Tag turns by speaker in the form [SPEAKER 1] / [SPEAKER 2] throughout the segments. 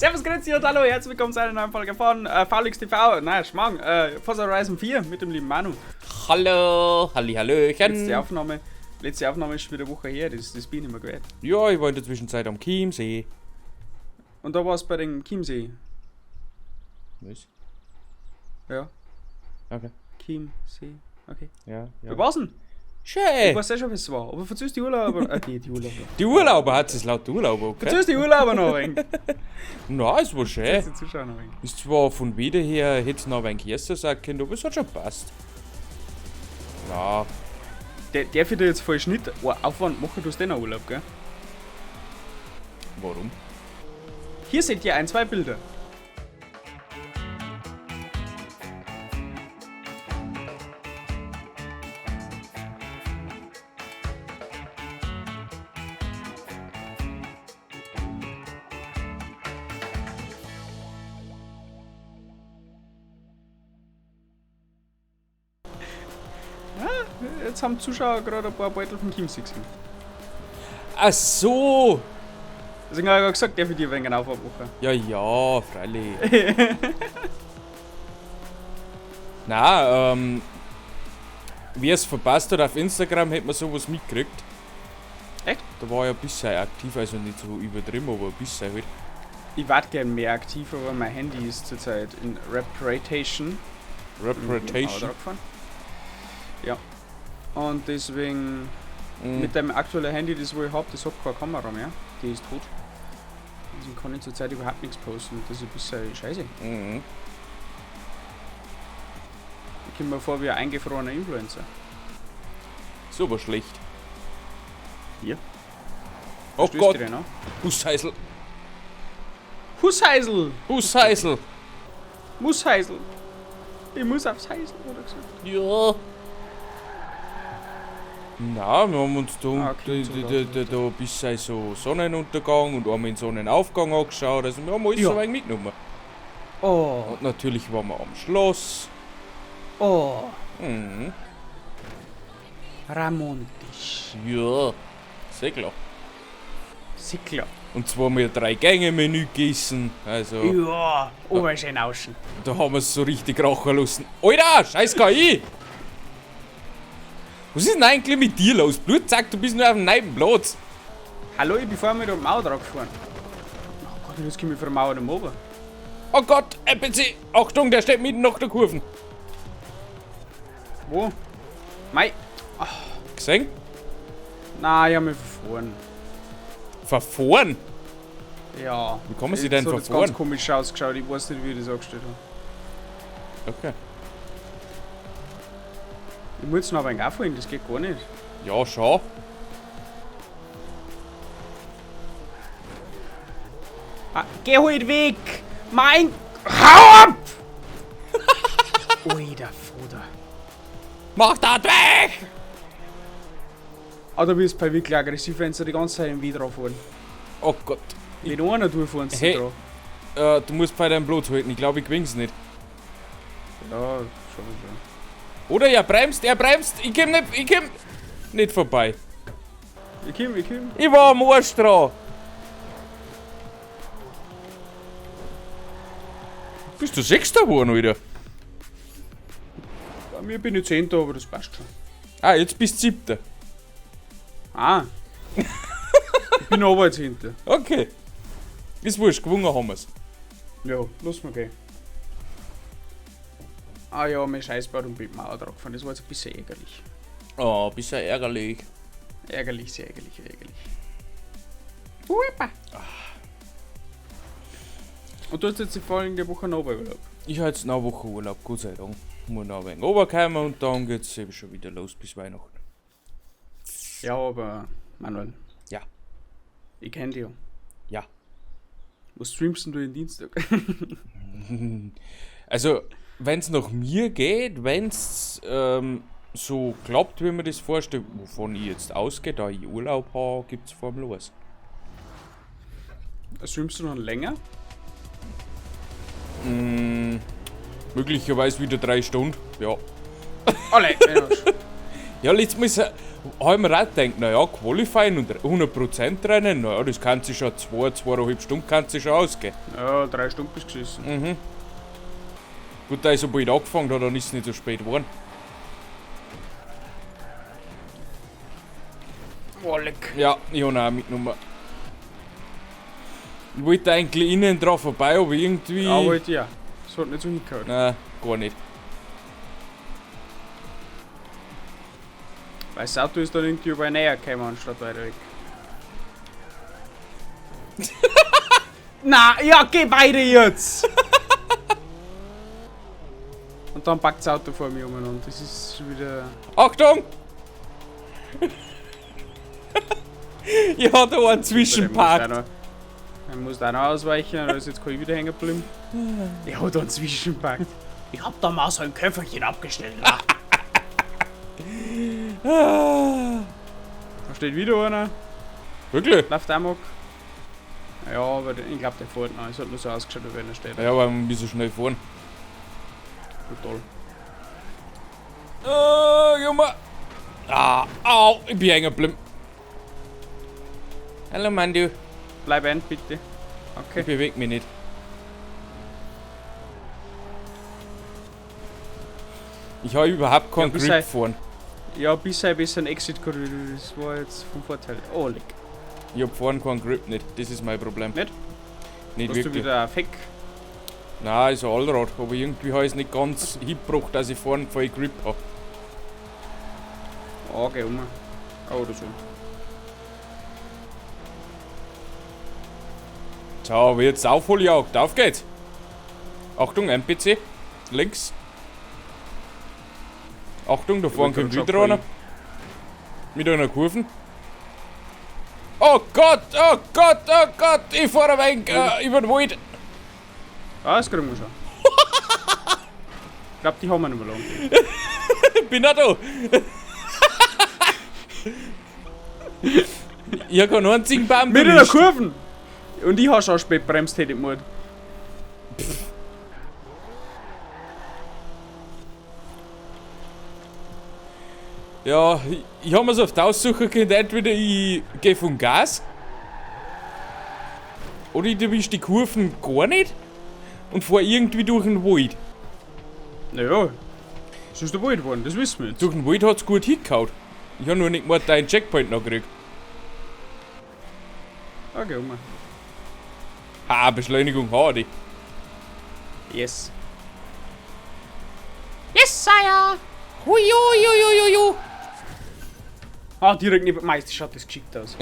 [SPEAKER 1] Servus, Grüezi und hallo, herzlich willkommen zu einer neuen Folge von VLX TV, nein, Schmarrn, Forza Horizon 4 mit dem lieben Manu.
[SPEAKER 2] Hallo, halli, hallöchen.
[SPEAKER 1] Letzte Aufnahme ist schon wieder eine Woche her, das bin ich nicht mehr gewöhnt.
[SPEAKER 2] Ja, ich war in der Zwischenzeit am Chiemsee.
[SPEAKER 1] Und da warst du bei dem Chiemsee?
[SPEAKER 2] Was?
[SPEAKER 1] Ja.
[SPEAKER 2] Okay.
[SPEAKER 1] Chiemsee, okay.
[SPEAKER 2] Ja, ja.
[SPEAKER 1] Wie war's denn?
[SPEAKER 2] Schön!
[SPEAKER 1] Ich weiß eh schon, wie es war. Aber verzeihst die Urlauber. Die Urlauber.
[SPEAKER 2] Die Urlauber hat es laut Urlauber, okay?
[SPEAKER 1] Verzeihst die Urlauber noch ein wenig.
[SPEAKER 2] Nein, es war schön.
[SPEAKER 1] Verzeihst die Zuschauer noch ein wenig.
[SPEAKER 2] Ist zwar von wieder her, hätte es noch ein wenig erster sein können, aber es hat schon gepasst. Ja.
[SPEAKER 1] Der wird jetzt voll Schnitt. Oh, Aufwand machen, du hast den auch Urlaub, gell?
[SPEAKER 2] Warum?
[SPEAKER 1] Hier seht ihr ein, zwei Bilder. Jetzt haben die Zuschauer gerade ein paar Beutel vom Chiemsee gesehen.
[SPEAKER 2] Ach so!
[SPEAKER 1] Deswegen habe ich ja gesagt, der für die wenig Aufwand machen.
[SPEAKER 2] Ja, ja, freilich. Nein, wer es verpasst hat auf Instagram, hätte man sowas mitgekriegt.
[SPEAKER 1] Echt?
[SPEAKER 2] Da war ich ein bisschen aktiv, also nicht so übertrieben, aber ein bisschen halt.
[SPEAKER 1] Ich warte gern mehr aktiv, aber mein Handy ist zurzeit in Reparation.
[SPEAKER 2] Reparation?
[SPEAKER 1] Ja. Und deswegen, mit dem aktuellen Handy, das wo ich hab, das hat keine Kamera mehr. Die ist tot. Deswegen kann ich zurzeit überhaupt nichts posten. Das ist ein bisschen scheiße. Ich komme mir vor wie ein eingefrorener Influencer.
[SPEAKER 2] Ist aber schlecht.
[SPEAKER 1] Hier.
[SPEAKER 2] Oh
[SPEAKER 1] Stößt
[SPEAKER 2] Gott!
[SPEAKER 1] die denn an?
[SPEAKER 2] Husheisel!
[SPEAKER 1] Husheisel!
[SPEAKER 2] Husheisel!
[SPEAKER 1] Musheisel! Ich muss aufs Heisel, hat er gesagt.
[SPEAKER 2] Ja! Na, wir haben uns da,
[SPEAKER 1] Ah, okay, so laut,
[SPEAKER 2] da ein bisschen so Sonnenuntergang und einmal den Sonnenaufgang angeschaut. Also wir haben alles so ein wenig mitgenommen.
[SPEAKER 1] Oh.
[SPEAKER 2] Und natürlich waren wir am Schloss.
[SPEAKER 1] Oh. Romantisch.
[SPEAKER 2] Ja, sehr klar.
[SPEAKER 1] Sehr klar.
[SPEAKER 2] Und zwar haben wir 3-Gänge-Menü gegessen. Also,
[SPEAKER 1] Ja, oh, schön auschen.
[SPEAKER 2] Da haben wir es so richtig krachen lassen. Alter, scheiß KI! Was ist denn eigentlich mit dir los? Blutzack, du bist nur auf dem neuen Platz.
[SPEAKER 1] Hallo, ich bin vorher mit der Mauer drauf gefahren. Oh Gott, jetzt komme ich von der Mauer nicht mehr runter.
[SPEAKER 2] Oh Gott, NPC! Achtung, der steht mitten nach der Kurve.
[SPEAKER 1] Wo? Mei. Oh.
[SPEAKER 2] Gesehen?
[SPEAKER 1] Nein, ich hab mich verfahren.
[SPEAKER 2] Verfahren?
[SPEAKER 1] Ja.
[SPEAKER 2] Wie kann man sich denn
[SPEAKER 1] Das hat jetzt
[SPEAKER 2] verfahren?
[SPEAKER 1] ganz komisch ausgeschaut, ich weiß nicht, wie ich das angestellt habe.
[SPEAKER 2] Okay.
[SPEAKER 1] Ich muss noch ein wenig aufholen, das geht gar nicht.
[SPEAKER 2] Ja, schau.
[SPEAKER 1] Ah, geh halt weg! Mein... Hau ab! Alter Vater.
[SPEAKER 2] Mach das weg!
[SPEAKER 1] Ah, da wirst du bei wirklich aggressiv, wenn sie die ganze Zeit im Wind drauf fahren.
[SPEAKER 2] Oh Gott.
[SPEAKER 1] Mit einer durchfahren sie
[SPEAKER 2] Hey,
[SPEAKER 1] drauf.
[SPEAKER 2] Du musst bei deinem Blut halten, ich glaube, ich gewinn's nicht.
[SPEAKER 1] Ja, schon, schon.
[SPEAKER 2] Oder er bremst, ich komm nicht, ich komm nicht vorbei.
[SPEAKER 1] Ich komm, ich komm.
[SPEAKER 2] Ich war am Arsch dran. Bist du Sechster geworden, Alter?
[SPEAKER 1] Bei mir bin ich 10., aber das passt schon.
[SPEAKER 2] Ah, jetzt bist du 7.
[SPEAKER 1] Ah. Ich bin aber 10.
[SPEAKER 2] Okay. Ist wurscht, gewonnen haben wir's.
[SPEAKER 1] Ja, lass mal gehen. Ah ja, mein Scheißbad und bin Mauer drauf gefahren. Das war jetzt ein bisschen ärgerlich.
[SPEAKER 2] Oh, ein bisschen ärgerlich.
[SPEAKER 1] Ärgerlich, sehr ärgerlich, ärgerlich. Uepa. Und du hast jetzt die folgende Woche noch Urlaub?
[SPEAKER 2] Ich habe jetzt noch eine Woche Urlaub, Gott sei Dank. Muss noch ein wenig runterkommen und dann geht's eben schon wieder los bis Weihnachten.
[SPEAKER 1] Ja, aber Manuel.
[SPEAKER 2] Ja.
[SPEAKER 1] Ich kenn dich ja.
[SPEAKER 2] Ja.
[SPEAKER 1] Was streamst denn du den Dienstag?
[SPEAKER 2] Also, wenn's nach mir geht, wenn's so klappt, wie man das vorstellt, wovon ich jetzt ausgehe, da ich Urlaub habe, gibt's Formel 1.
[SPEAKER 1] Streamst du noch länger?
[SPEAKER 2] Möglicherweise wieder 3 Stunden, ja.
[SPEAKER 1] Alle, ja.
[SPEAKER 2] Ja, letztes Mal habe ich mir auch gedacht, naja, Qualifying und 100% rennen, naja, das kann sich schon 2, 2,5 Stunden kann sich schon ausgehen.
[SPEAKER 1] Ja, 3 Stunden bist du gesessen.
[SPEAKER 2] Mhm. Gut, da ich so bald angefangen hat, dann ist es nicht so spät geworden.
[SPEAKER 1] Boah, leck.
[SPEAKER 2] Ja, ich habe auch mitgenommen. Ich wollte eigentlich innen drauf vorbei, aber irgendwie.
[SPEAKER 1] Ja, wollte ich ja. Das hat nicht so hingehört.
[SPEAKER 2] Nein, gar nicht.
[SPEAKER 1] Weil das Auto ist dann irgendwie überall näher gekommen, anstatt weiter weg. Na, ja, geh weiter jetzt! Und dann packt das Auto vor mir um und das ist schon wieder.
[SPEAKER 2] Achtung! Ich hab da einen zwischenpackt.
[SPEAKER 1] Er muss da noch ausweichen, da ist jetzt kein wieder hängen geblieben. Ich hab da einen zwischenpackt. Ich hab da mal so ein Köfferchen abgestellt.
[SPEAKER 2] Ah.
[SPEAKER 1] Da steht wieder einer.
[SPEAKER 2] Wirklich?
[SPEAKER 1] Läuft amok. Ja, aber ich glaube, der fährt noch. Es hat nur so ausgeschaut, wie wenn er steht.
[SPEAKER 2] Ja, weil wir müssen schnell fahren.
[SPEAKER 1] Total.
[SPEAKER 2] Junge. Ah, au, ich bin hängen geblieben. Hallo, Mandu.
[SPEAKER 1] Bleib ein, bitte.
[SPEAKER 2] Ich
[SPEAKER 1] Okay.
[SPEAKER 2] bewege mich nicht. Ich habe überhaupt keinen
[SPEAKER 1] Ja, bis
[SPEAKER 2] Grip
[SPEAKER 1] sei-
[SPEAKER 2] fahren.
[SPEAKER 1] Ja, bis ein bisschen Exit gehabt, das war jetzt vom Vorteil. Oh, leck.
[SPEAKER 2] Ich hab vorn keinen Grip nicht. Das ist mein Problem.
[SPEAKER 1] Nicht?
[SPEAKER 2] Nicht
[SPEAKER 1] Hast du
[SPEAKER 2] wirklich.
[SPEAKER 1] wieder ein Feck?
[SPEAKER 2] Nein, ist ein Allrad. Aber irgendwie habe ich es nicht ganz hingebracht, dass ich vorn voll Grip habe.
[SPEAKER 1] Oh, geh um. Oh, oder so.
[SPEAKER 2] So, aber jetzt Aufholjagd. Auf geht's. Achtung, NPC. Links. Achtung, da vorne
[SPEAKER 1] wollte
[SPEAKER 2] kommt
[SPEAKER 1] schon
[SPEAKER 2] wieder einer. Mit einer Kurve. Oh Gott, oh Gott, oh Gott, ich fahre ein wenig über den Wald.
[SPEAKER 1] Ah, das kriegen wir schon. Ich glaube, die haben wir nicht mehr lang.
[SPEAKER 2] Ich bin auch da. Ich hab keinen einzigen Baum
[SPEAKER 1] Mit in der
[SPEAKER 2] erwischt.
[SPEAKER 1] Kurven! Und ich hab schon spät bremst, hätte ich gemeint.
[SPEAKER 2] Ja, ich hab mir's oft aussuchen können, entweder ich geh vom Gas oder ich erwisch die Kurven gar nicht und fahr irgendwie durch den Wald.
[SPEAKER 1] Naja, es ist der Wald geworden, das wissen wir jetzt.
[SPEAKER 2] Durch den Wald hat's gut hingehauen. Ich hab nur nicht gemeint, dass ich einen Checkpoint noch krieg.
[SPEAKER 1] Okay, um.
[SPEAKER 2] Ha, Beschleunigung hat ich.
[SPEAKER 1] Yes. Yes, Sire!
[SPEAKER 2] Hui, hui, hui, hui, hui.
[SPEAKER 1] Ah, direkt neben. Mei, das schaut das geschickt aus.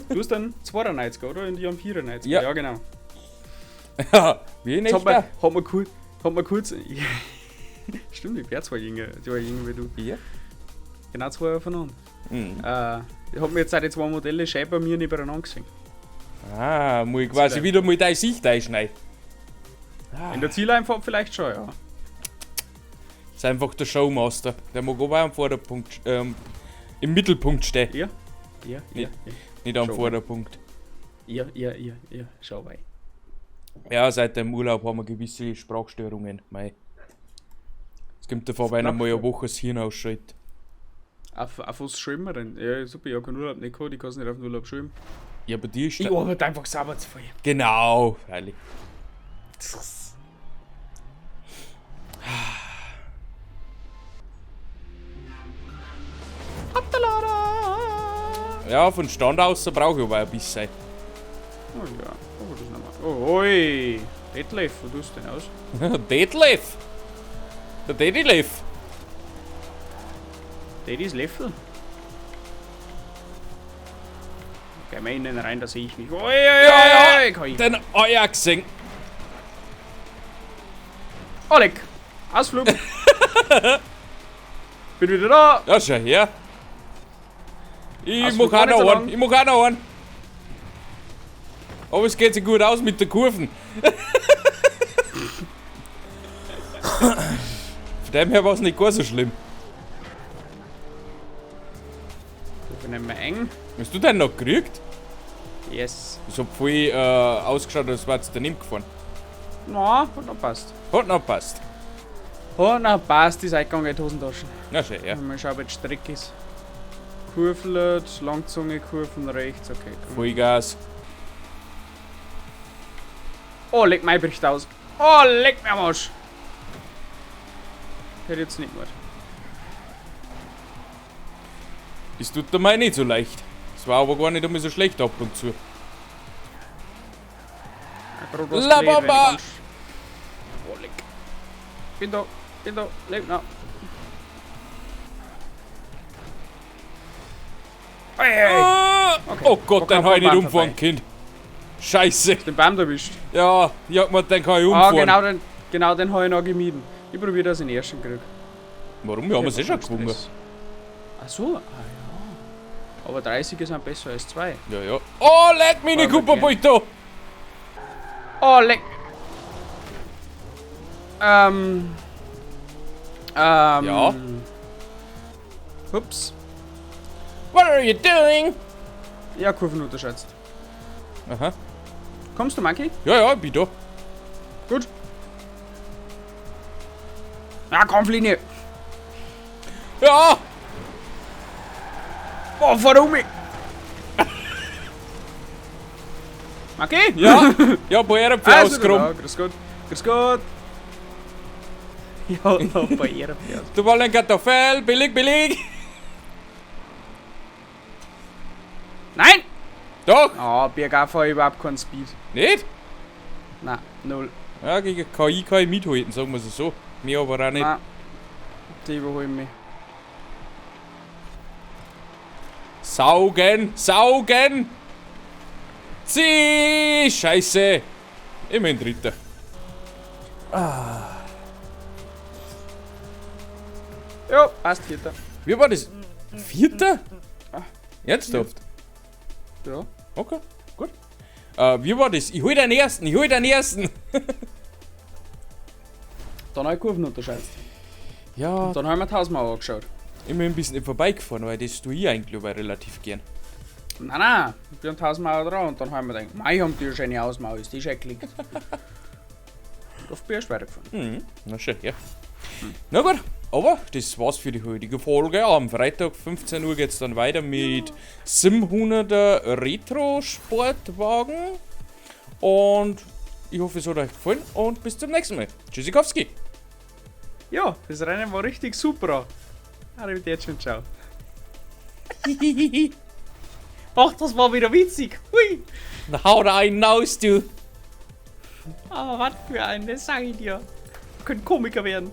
[SPEAKER 1] Du hast dann 92, oder? Und ich am 94.
[SPEAKER 2] Ja.
[SPEAKER 1] Ja, genau.
[SPEAKER 2] Wie
[SPEAKER 1] Jetzt
[SPEAKER 2] nicht
[SPEAKER 1] hat man kurz. Stimmt, ich bin auch zwei jünger wie du.
[SPEAKER 2] Ja.
[SPEAKER 1] Genau 2 Jahre voneinander.
[SPEAKER 2] Mhm.
[SPEAKER 1] Ich hab mir jetzt auch die zwei Modelle schön bei mir nebeneinander gesehen.
[SPEAKER 2] Ah, muss ich quasi wieder mal deine Sicht einschneiden. Ah.
[SPEAKER 1] In der Zieleinfahrt vielleicht schon, ja.
[SPEAKER 2] Ist einfach der Showmaster. Der mag aber am Vorderpunkt, im Mittelpunkt stehen.
[SPEAKER 1] Ja, ja, ja.
[SPEAKER 2] Nicht am
[SPEAKER 1] Schau.
[SPEAKER 2] Vorderpunkt.
[SPEAKER 1] Ja, ja, ja, ja. Schau bei.
[SPEAKER 2] Ja, seit dem Urlaub haben wir gewisse Sprachstörungen. Mei. Es kommt davor, wenn einmal eine Woche das Hirn ausschaltet.
[SPEAKER 1] Auf was schreiben wir denn? Ja, super, ich hab keinen Urlaub nicht gehabt, ich kann es nicht auf den Urlaub schreiben.
[SPEAKER 2] Ja, bei dir ist
[SPEAKER 1] Ich arbeite einfach sauber zu viel.
[SPEAKER 2] Genau, freilich. Ja, von Stand aus brauche ich aber ein bisschen.
[SPEAKER 1] Oh ja, oh, das nochmal. Oh, oi! Detlef, wo tust du denn aus?
[SPEAKER 2] Detlef! Der Detlef!
[SPEAKER 1] Daddy's Löffel. Geh mal innen rein, da sehe ich mich. Oi, oi,
[SPEAKER 2] Ja,
[SPEAKER 1] oi,
[SPEAKER 2] ja,
[SPEAKER 1] oi,
[SPEAKER 2] den hab ich gesehen.
[SPEAKER 1] Oleg! Ausflug! Bin wieder da!
[SPEAKER 2] Ja, schau her. Ich
[SPEAKER 1] Ausflug
[SPEAKER 2] mach auch
[SPEAKER 1] war nicht
[SPEAKER 2] noch
[SPEAKER 1] so
[SPEAKER 2] einen.
[SPEAKER 1] lang.
[SPEAKER 2] Ich mach auch noch einen. Aber es geht sich gut aus mit der Kurven. Von dem her war es nicht gar so schlimm.
[SPEAKER 1] Ich bin nicht mehr eng.
[SPEAKER 2] Hast du den noch gekriegt?
[SPEAKER 1] Yes.
[SPEAKER 2] Das hat voll ausgeschaut, als wärst du daneben gefahren.
[SPEAKER 1] Na, hat noch passt.
[SPEAKER 2] Hat noch passt.
[SPEAKER 1] Oh, na passt, ist eingegangen in die Hosentaschen.
[SPEAKER 2] Na schön, ja.
[SPEAKER 1] Mal schauen, ob jetzt Streck ist. Kurvlet, Langzunge, Kurven rechts, okay. Cool.
[SPEAKER 2] Vollgas.
[SPEAKER 1] Oh, leck mein bricht aus. Oh, leck mir am Arsch. Hätte jetzt nicht gemacht.
[SPEAKER 2] Das tut der Mai nicht so leicht. Es war aber gar nicht einmal so schlecht ab und zu.
[SPEAKER 1] Ja, grad was
[SPEAKER 2] La
[SPEAKER 1] gedreht, wenn ich
[SPEAKER 2] Bomba!
[SPEAKER 1] ganz- Oh, leck. Bin da, leck noch. Ey, ey, ey.
[SPEAKER 2] Ah!
[SPEAKER 1] Okay.
[SPEAKER 2] Oh Gott,
[SPEAKER 1] Da
[SPEAKER 2] den
[SPEAKER 1] kam
[SPEAKER 2] hab ich nicht
[SPEAKER 1] Baum
[SPEAKER 2] umfahren
[SPEAKER 1] vorbei.
[SPEAKER 2] können. Scheiße.
[SPEAKER 1] Den Baum da erwischt.
[SPEAKER 2] Ja, ich hab mir den kann ich
[SPEAKER 1] Ah,
[SPEAKER 2] umfahren.
[SPEAKER 1] genau den habe ich noch gemieden. Ich probiere das in den ersten Krieg.
[SPEAKER 2] Warum? Wir haben es eh schon gewonnen.
[SPEAKER 1] Ach so, ah ja. Aber 30 sind besser als 2.
[SPEAKER 2] Ja, ja. Oh, leck mich,
[SPEAKER 1] Wollen wir
[SPEAKER 2] Cooper
[SPEAKER 1] gern.
[SPEAKER 2] Bolto!
[SPEAKER 1] Oh, leck.
[SPEAKER 2] Ja.
[SPEAKER 1] Ups.
[SPEAKER 2] What are you doing?
[SPEAKER 1] Ja, Kurven unterschätzt.
[SPEAKER 2] Aha.
[SPEAKER 1] Kommst du, Monkey?
[SPEAKER 2] Ja, ja, ich bin da.
[SPEAKER 1] Gut. Ja, Kampflinie.
[SPEAKER 2] Ja!
[SPEAKER 1] Boah, fahr um mich. Monkey?
[SPEAKER 2] Ja! Ja, ein paar Erdäpfel
[SPEAKER 1] Also,
[SPEAKER 2] ausgegraben.
[SPEAKER 1] genau. Grüß Gott. Grüß Gott. Ja, noch ein paar Erdäpfel.
[SPEAKER 2] Du wollen ein Kartoffel, billig, billig!
[SPEAKER 1] Nein!
[SPEAKER 2] Doch!
[SPEAKER 1] Ah, oh, bergauf habe ich überhaupt keinen Speed.
[SPEAKER 2] Nicht?
[SPEAKER 1] Nein, null.
[SPEAKER 2] Ja, gegen KI kann ich mithalten, sagen wir es so. Mir aber auch nicht.
[SPEAKER 1] Nein. Die überholen mich.
[SPEAKER 2] Saugen! Saugen! Zieh! Scheiße! Immerhin Dritter.
[SPEAKER 1] Ja, passt, Vierter.
[SPEAKER 2] Wie war das? Vierter?
[SPEAKER 1] Ah.
[SPEAKER 2] Ernsthaft?
[SPEAKER 1] Ja.
[SPEAKER 2] Okay, gut. Wie war das? Ich hol den ersten, ich hol den ersten!
[SPEAKER 1] Dann habe ich Kurven unterschätzt.
[SPEAKER 2] Ja,
[SPEAKER 1] Dann haben wir die Hausmauer angeschaut.
[SPEAKER 2] immerhin bist du nicht vorbeigefahren, weil das tue ich eigentlich aber relativ gern.
[SPEAKER 1] Nein, nein, ich bin an die Hausmauer dran und dann haben wir gedacht, mei, haben die eine schöne Hausmauer, ist die schon geklickt. Auf bin ich weitergefahren.
[SPEAKER 2] Mhm, na schön, ja. Na gut, aber das war's für die heutige Folge. Am Freitag 15 Uhr geht's dann weiter mit 700er Retro-Sportwagen. Und ich hoffe, es hat euch gefallen und bis zum nächsten Mal. Tschüssikowski.
[SPEAKER 1] Ja, das Rennen war richtig super. Arrivederci und ciao. Ach, das war wieder witzig. Hui.
[SPEAKER 2] Na, hau da einen raus, du.
[SPEAKER 1] Aber was für ein, das sag ich dir. Könnte Komiker werden.